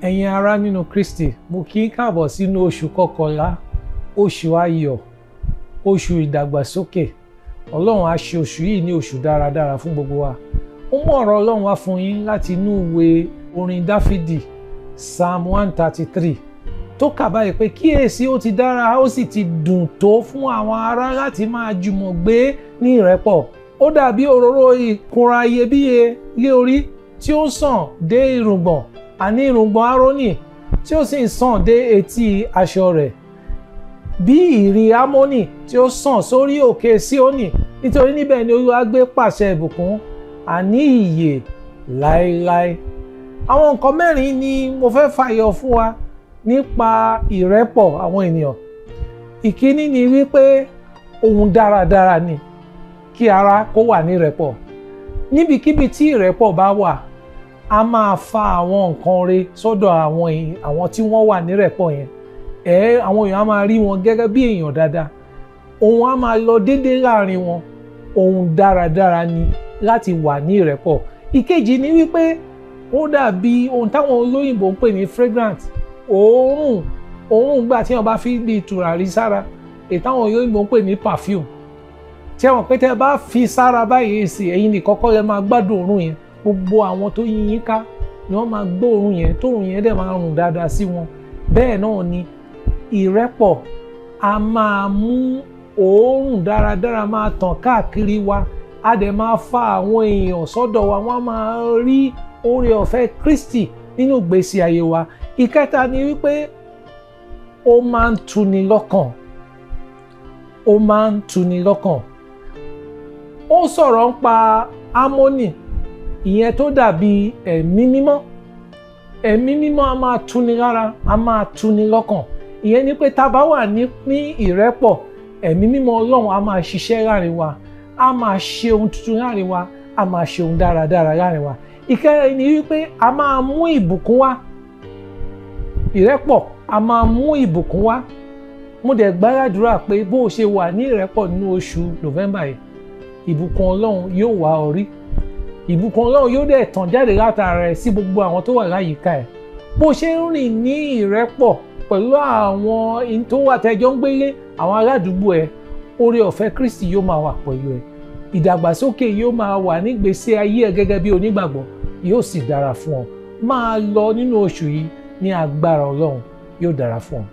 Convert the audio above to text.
Ẹ̀yin ará nínú Kristi, mo kí yín káàbọ̀ sínú oṣù kọkànlá, oṣù ayọ̀, oṣù ìdàgbàsókè. Ọlọ́run á ṣe oṣù yìí ní oṣù dáradára fún gbogbo wa. Ó mú ọ̀rọ̀ Ọlọ́run wá fún yín láti inú ìwé orin Dáfídì, Psalm 133, tó kà báyìí pé kíyèsí, ó ti dára, ó sì ti dùn tó fún àwọn ará láti máa jùmọ̀ gbé ní ìrẹ́pọ̀. Ó dàbí òróró ìkunra iyebíye lé orí tí ó ń sàn dé irùngbọ̀n, àní irùngbọ̀n Árónì, tí ó sì ń sàn dé etí aṣọ rẹ̀, bí ìrì Ámónì tí ó sàn sórí òkè Síónì, nítorí níbẹ̀ ni Olúwa gbé pàṣẹ ìbùkún, àní ìyè láéláé. Àwọn nǹkan mẹ́rin ni mo fẹ́ fàyọ fún wa nípa ìrẹ́pọ̀ àwọn ènìyàn. Ìkíní ni wípé ohun dáradára ni kí ara kó wà ní ìrẹ́pọ̀. Níbikíbi tí ìrẹ́pọ̀ bá wà, a máa fa àwọn nǹkan re sọ́dọ̀ àwọn tí wọ́n wà nírẹ́pọ̀ yẹn. Àwọn èèyàn á máa rí wọn gẹ́gẹ́ bí èèyàn dáadáa. Ohun á máa lọ déédéé láàrin wọn. Ohun dáradára ni láti wà ní ìrẹ́pọ̀. Ìkejì ni wípé ó dàbí ohun táwọn olóyìnbó ń pè ní fragrant, òórùn. Òórùn gbà tí wọ́n bá fi bí tùràrí sára, èyí táwọn olóyìnbó ń pè ní perfume, tí wọ́n pé tẹ́ bá fi sára báyìí sí, ẹ̀yin nìkan kọ́ lẹ máa gbádùn òórùn yẹn, gbogbo àwọn tó yí yín ká ni wọ́n máa gbọ́ òórùn yẹn, tóòrùn yẹn dẹ̀ máa rùn dáadáa sí wọn. Bẹ́ẹ̀ náà ni ìrẹ́pọ̀ a máa mú òórùn dáradára máa tàn káàkiri wa, a dẹ̀ máa fa àwọn èèyàn sọ́dọ̀ wa, wọ́n máa rí oore ọ̀fẹ́ Kristi nínú ìgbésí ayé wa. Ìkẹta ni wípé ó máa ń tuni lọ́kàn. Ó máa ń tuni lọ́kàn. Ó sọ̀rọ̀ ń pa Ámónì, ìyẹn tó dàbí ẹ̀mí mímọ́. Ẹ̀mí mímọ́ a máa tuni lára, a máa tuni lọ́kàn. Ìyẹn ni pé tá a bá wà ní ìrẹ́pọ̀, ẹ̀mí mímọ́ Ọlọ́run a máa ṣiṣẹ́ láàrin wa, a máa ṣe ohun tuntun láàrin wa, a máa ṣe ohun dáradára láàrin wa. Ìkẹrin ni wípé a máa mú ìbùkún wá. Ìrẹ́pọ̀ a máa mú ìbùkún wá. Mo dẹ̀ gbàdúrà pé bó o ṣe wà ní ìrẹ́pọ̀ nínú oṣù November yìí, ìbùkún Ọlọ́run yóò wá ọ rí. Ìbùkún Ọlọ́run yóò dẹ̀ tàn jáde látara ẹ sí gbogbo àwọn tó wà láyìíká ẹ. Bó ṣe ń rìn ní ìrẹ́pọ̀ pẹ̀lú àwọn tó wà tẹ́jọ́ ń gbélé, àwọn aládùúgbò ẹ, oore ọ̀fẹ́ Kristi yóò máa wà pẹ̀lú ẹ. Ìdàgbàsókè yóò máa wà nígbésí ayé ẹ gẹ́gẹ́ bí onígbàgbọ́, yóò sì dára fún ọ. Máa lọ nínú oṣù yìí ní agbára Ọlọ́run, yóò dára fún ọ.